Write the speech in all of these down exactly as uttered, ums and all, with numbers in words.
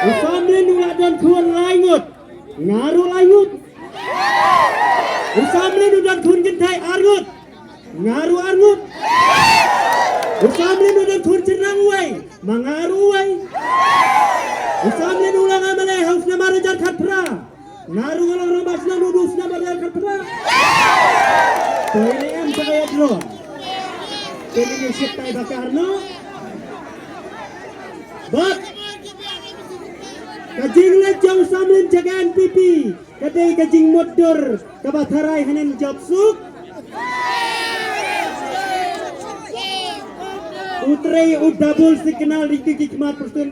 U Samlin u la don khun lai ngut. Nga ruh lai ngut. U Samlin u don khun kynthei ar ngut. Nga ruh ar ngut. U Samlin u don khun shynrang uwei. Ma nga ruh uwei. U Samlin u long M L A ha u snem ar hajar khatphra. Nga ruh nga long rangbah shnong naduh u snem ar hajar khatphra. To ine em sa ka ïa drone. Te ine shit tai ba ka arno. Bad ka jingleit jong u Samlin sha ka N P P ka dei ka jingmutdur kaba tharai hanen jop suk. U trei u double signal ri ki khmat pustun.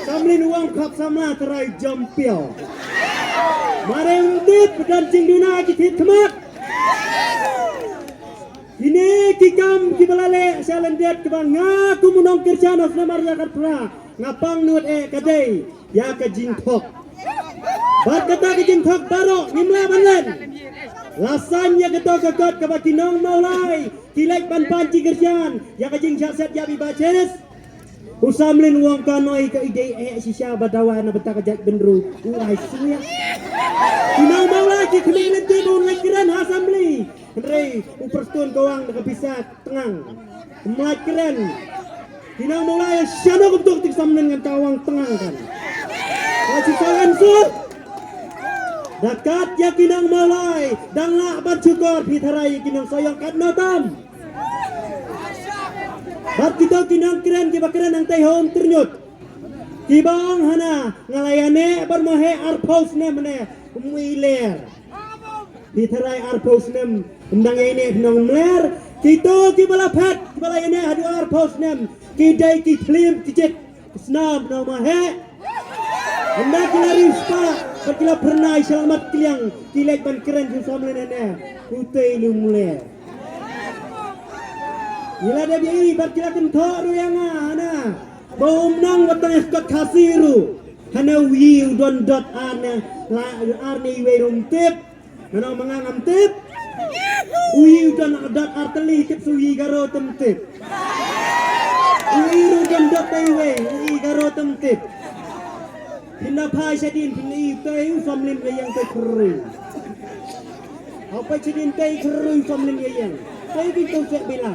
Samlin u ong khap samla trai jom piaw. Mareng dip dan jingduna ki thit khmat. Kine ki kam kiba la leh sha lyndet kiba nga kum u nongkyrshan ha u snem ar hajar khatphra nga pang nud eh ka dei ïa ka jingthok. Bad kata ka jingthok baroh ngim lah ban len. La saiñ ïa kato ka kot kaba ki nong Mawlai ki leit ban pan jingkyrshan ïa ka jingshah set ïa i Bah Cheris. U Samlin u ong ka noi ka i dei eh shisha ba dawa na bynta ka jaitbynriew. U ai sngewbha. Ki nong Mawlai ki khmih lynti ba un leit kren ha assembly. Hynrei u Prestone ka wang da ka pisa tngang. Ym lait kren. Ki nong Mawlai shano ka btuk tik Samlin ngan ka wang tngang kan. Ka shisha kan sut. Da kat ïa ki nong Mawlai dang lah ban shukor phi tharai ïa ki nong Sohiong katno tam. Bad kito ki nongkren kiba kren hangtei ha Umtyrñut kiba ong hana nga la ïaneh bad mo he arphew snem ne um i ler. Phi tharai arphew snem ym dang ïaneh phi nong mler. Kito kiba la phet kiba la ïaneh haduh arphew snem ki dei ki khlim ki jit ki snam nong ma he. Ynda ki la riewspah bad ki la phyrnai sha mat kliang ki leit ban kren ki Samlin ne utei lu mler. Ngi la dep ïa i bad ki la kynthoh ruh ïa nga hana ba um nang ba tang ïa kot Khasi ruh. Hana u yi u don dot ar ne la ar ne iwei ruh ym tip. Hana ma nga ngam tip. U yi u don dot ar tylli tip, sa u yi Garo te ym tip. U yi ruh don dot te iwei, u yi Garo te ym tip. Phin da phai shadien phin i te u Samlin ka ïeng te khrui. Au peit shadien te khrui Samlin ka ïeng. Te ki tu se bila.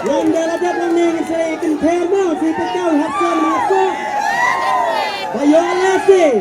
Wan da la dep lang ne ngi se kin ther mo se te kau hap se ma se. Ba yo la se.